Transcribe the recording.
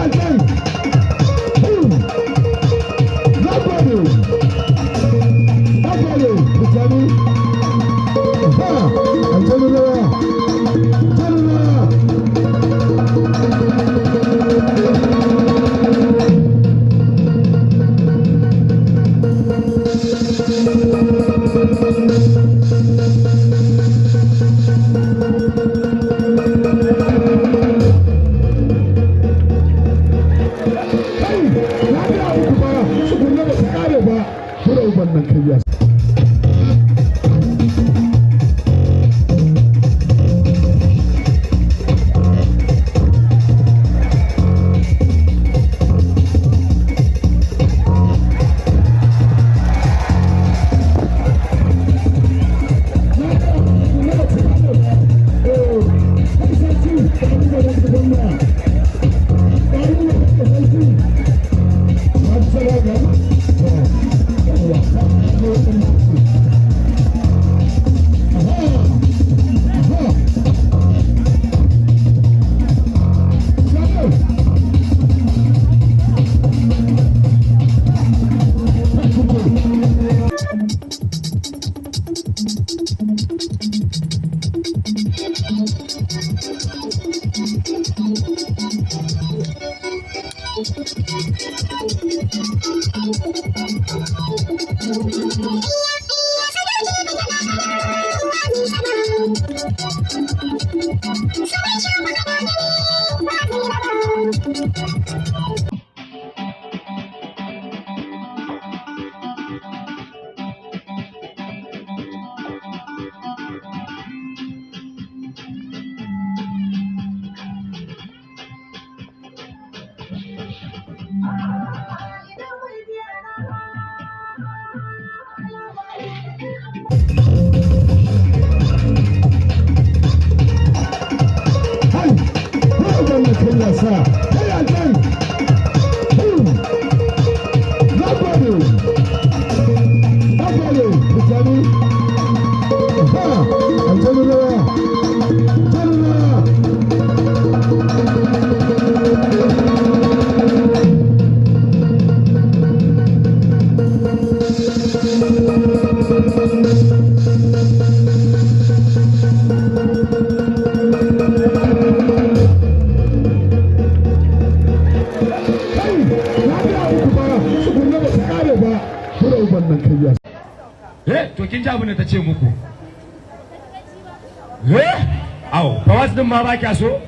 Aljan! Na gode! Na gode, Tijjani! Ha! Aljanu rawa! Aljanu rawa! Kai! Na gaya muku ba, tsugunna ba ta ƙare ba, bura uban nan kai ya. Kai! Bura uban nan kai ya sa! Kai Aljan! Na gode! Na gode, Tijjani! Ha! Aljanu rawa! Aljanu rawa! Kai! Na gaya muku ba, tsugunna ba ta ƙare ba, bura uban nan kai ya. Eh, to kin ji abin da ta ce muku. Eh, au, Fawaz din ma ba kya so?